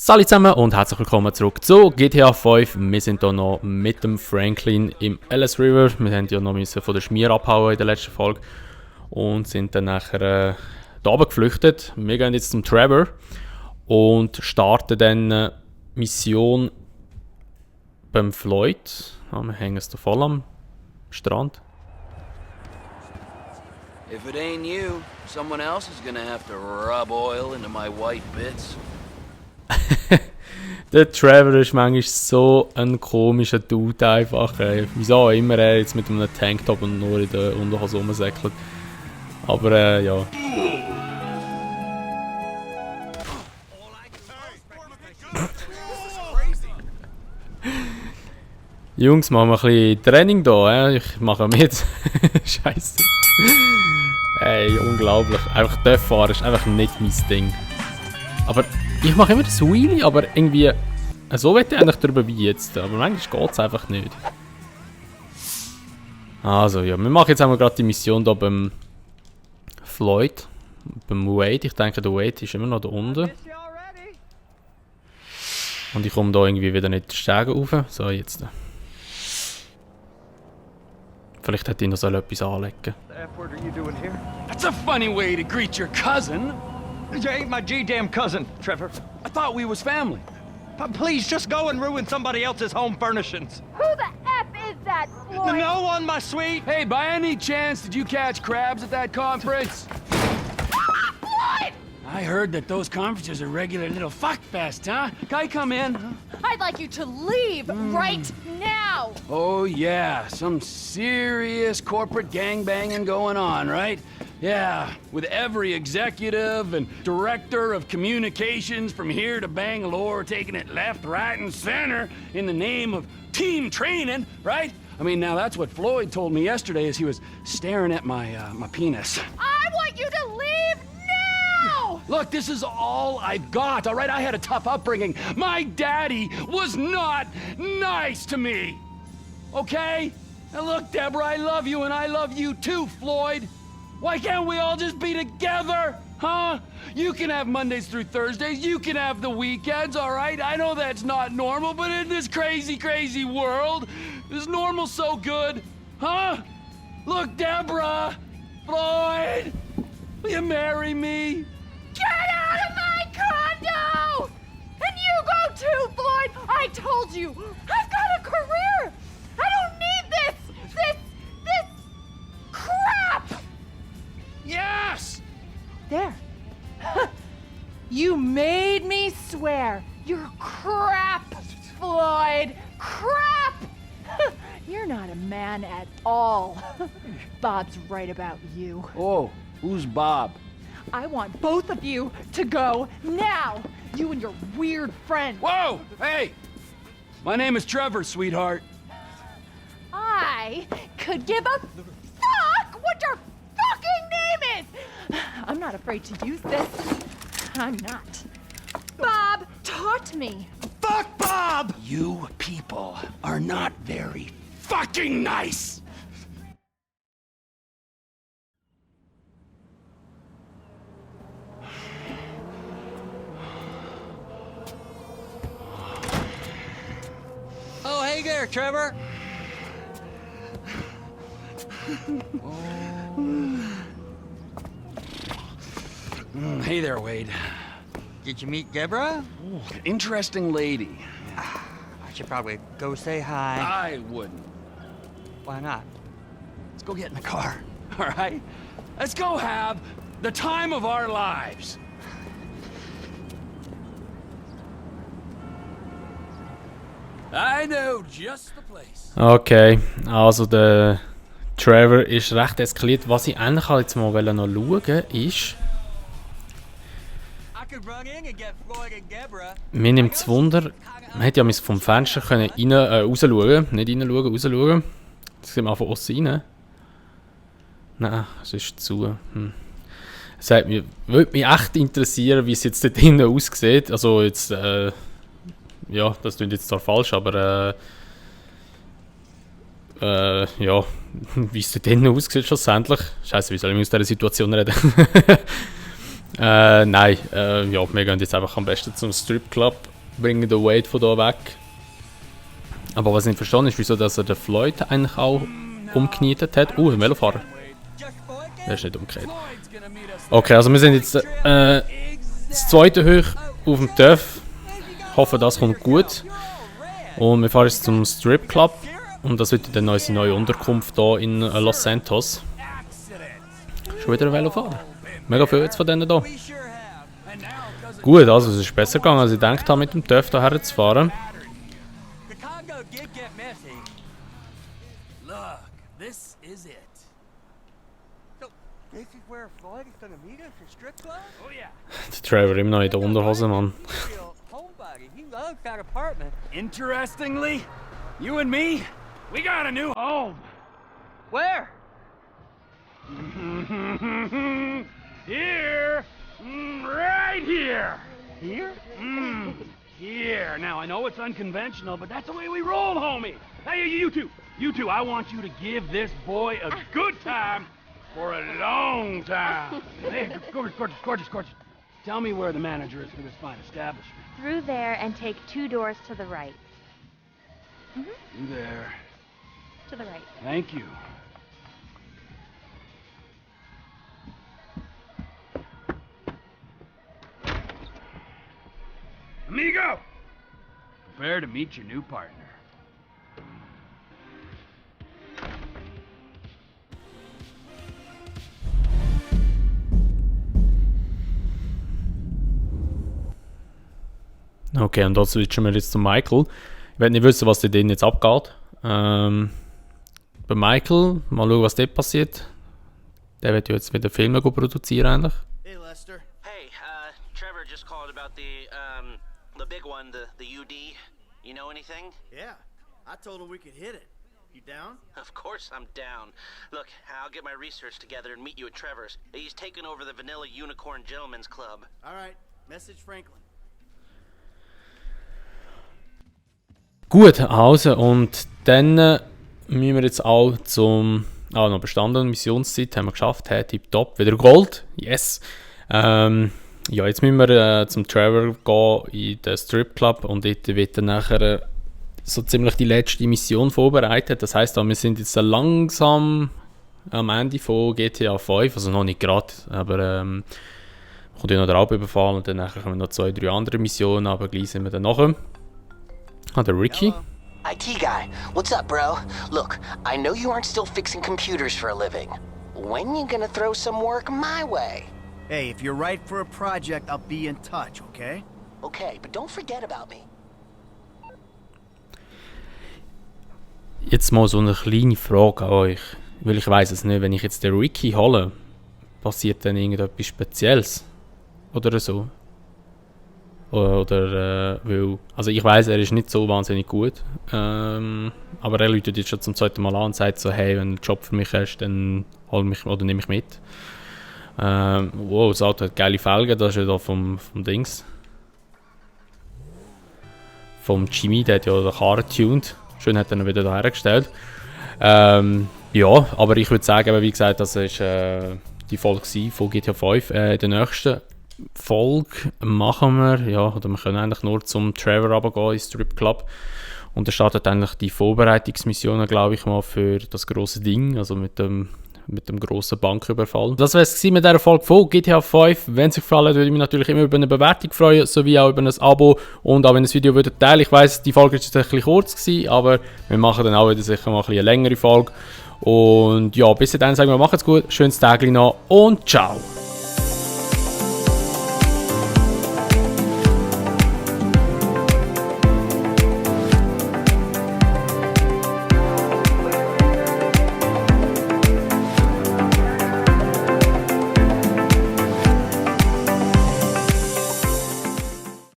Salut zusammen und herzlich willkommen zurück zu GTA 5. Wir sind hier noch mit dem Franklin im Ellis River. Wir haben ja noch von der Schmier abhauen in der letzten Folge und sind dann nachher da oben geflüchtet. Wir gehen jetzt zum Trevor und starten dann Mission beim Floyd. Ja, wir hängen es da voll am Strand. If it ain't you, someone else is gonna have to rub oil into my white bits. Der Trevor ist manchmal so ein komischer Dude einfach. Wieso auch immer er jetzt mit einem Tanktop und nur in der Unterhose rumsäckelt. Aber ja. Jungs, machen wir ein bisschen Training da. Ich mache mit. Scheiße. Ey, unglaublich. Einfach dort fahren ist einfach nicht mein Ding. Aber ich mache immer das Wheelie, aber irgendwie so will ich eigentlich drüber wie jetzt. Aber manchmal geht es einfach nicht. Also ja, wir machen jetzt einmal gerade die Mission hier beim Floyd. Beim Wade. Ich denke, der Wade ist immer noch da unten. Und ich komme da irgendwie wieder nicht die Stege rauf. So, jetzt. Vielleicht hätte ich noch etwas anlegen. That's a funny way to greet your cousin. You ain't my G-damn cousin, Trevor. I thought we was family. But please, just go and ruin somebody else's home furnishings. Who the F is that, Floyd? No one, my sweet. Hey, by any chance, did you catch crabs at that conference? Floyd! I heard that those conferences are regular little fuck fest, huh? Can I come in? I'd like you to leave right now! Oh yeah, some serious corporate gangbanging going on, right? Yeah, with every executive and director of communications from here to Bangalore taking it left, right, and center in the name of team training, right? I mean, now that's what Floyd told me yesterday as he was staring at my penis. I want you to leave now! Look, this is all I've got, all right? I had a tough upbringing. My daddy was not nice to me, okay? Now look, Deborah, I love you and I love you too, Floyd. Why can't we all just be together, huh? You can have Mondays through Thursdays, you can have the weekends, all right? I know that's not normal, but in this crazy, crazy world, is normal so good, huh? Look, Deborah, Floyd, will you marry me? Get out of my condo! And you go too, Floyd! I told you! I've got a career! I don't need this crap! Yes! There. You made me swear. You're crap, Floyd. Crap! You're not a man at all. Bob's right about you. Oh, who's Bob? I want both of you to go now. You and your weird friend. Whoa! Hey! My name is Trevor, sweetheart. I could give a fuck what your fucking name is. I'm not afraid to use this. I'm not. Bob, talk to me. Fuck Bob! You people are not very fucking nice! Oh, hey there, Trevor. Hey there, Wade. Did you meet Deborah? Interesting lady. I should probably go say hi. I wouldn't. Why not? Let's go get in the car, all right? Let's go have the time of our lives. I know just the place. Okay, also der Trevor ist recht eskaliert. Was ich eigentlich jetzt mal noch schauen ist, I could run in and get Floyd and Deborah. mir nimmt es Wunder, man hätte ja vom Fenster können rausschauen, nicht reinschauen, rausschauen. Das sieht man von außen rein. Nein, es ist zu. Es würde mich echt interessieren, wie es jetzt dort drinnen aussieht. Also jetzt, ja, das klingt jetzt zwar falsch, aber ja, wie es dort drinnen aussieht schlussendlich. Scheiße, wie soll ich aus dieser Situation reden? Nein, ja, wir gehen jetzt einfach am besten zum Stripclub bringen den Wade von da weg. Aber was ich nicht verstanden ist, wieso dass er den Floyd eigentlich auch umgenietet hat. Ein Velofahrer. Der ist nicht umgekehrt. Okay, also wir sind jetzt das zweite hoch auf dem Turf. Ich hoffe, das kommt gut. Und wir fahren jetzt zum Strip Club. Und das wird dann unsere neue Unterkunft hier in Los Santos. Schon wieder ein Velofahrer. Mega viel jetzt von denen hier. Gut, also es ist besser gegangen, als ich gedacht habe, mit dem Turf hierher zu fahren. This is it. This is where Floyd is gonna meet us for strip club? Oh yeah. Der Trevor immer noch in der Unterhose, Mann. Real homebody. He loves that apartment. Interestingly, you and me, we got a new home. Where? Here. Right here. Here? Here. Now, I know it's unconventional, but that's the way we roll, homie. Hey, you two. You two, I want you to give this boy a good time for a long time. Hey, gorgeous. Tell me where the manager is for this fine establishment. Through there and take 2 doors to the right. You there. To the right. Thank you. Amigo! Prepare to meet your new partner. Okay, und da switchen wir jetzt zu Michael. Ich will nicht wissen, was dort jetzt abgeht. Bei Michael, mal schauen, was dort passiert. Der wird ja jetzt wieder Filme produzieren eigentlich. Hey, Lester. Hey, Trevor just called about the big one, the UD. You know anything? Yeah, I told him we could hit it. You down? Of course I'm down. Look, I'll get my research together and meet you at Trevor's. He's taking over the Vanilla Unicorn Gentlemen's Club. All right, message Franklin. Gut, also, und dann müssen wir jetzt auch zum... noch bestanden, Missionszeit haben wir geschafft, tipptopp, wieder Gold, yes. Ja, jetzt müssen wir zum Trevor gehen in den Strip Club und dort wird dann nachher so ziemlich die letzte Mission vorbereitet. Das heisst, wir sind jetzt langsam am Ende von GTA 5, also noch nicht gerade, aber kommt ja noch der Raubüberfall und dann nachher kommen noch 2, 3 andere Missionen, aber gleich sind wir dann nachher. Der Ricky. IT guy, what's up, bro? Look, I know you aren't still fixing computers for a living. When you gonna throw some work my way? Hey, if you're right for a project, I'll be in touch, okay? Okay, but don't forget about me. Jetzt mal so eine kleine Frage an euch, weil ich weiss es nicht, wenn ich jetzt den Ricky hole, passiert dann irgendetwas Spezielles? Oder so? Oder, weil, also ich weiss, er ist nicht so wahnsinnig gut, aber er läutet jetzt schon zum zweiten Mal an und sagt so, hey, wenn du einen Job für mich hast, dann hol mich oder nimm mich mit. Wow, das Auto hat geile Felgen, das ist ja da vom Dings. Vom Jimmy, der hat ja den Karren getuned. Schön hat er ihn wieder da hergestellt. Ja, aber ich würde sagen, wie gesagt, das war die Folge von GTA 5. In der nächsten Folge machen wir, ja, oder wir können eigentlich nur zum Trevor runtergehen ins Strip Club. Und dann startet eigentlich die Vorbereitungsmissionen, glaube ich mal, für das grosse Ding, also mit dem grossen Banküberfall. Das war es mit dieser Folge von GTA 5. Wenn es euch gefallen hat, würde ich mich natürlich immer über eine Bewertung freuen, sowie auch über ein Abo und auch wenn das Video würdet teilen. Ich weiss, die Folge war jetzt ein bisschen kurz gewesen, aber wir machen dann auch wieder sicher mal ein bisschen eine längere Folge. Und ja, bis dahin sagen wir, macht's gut, schönes Tag noch und ciao!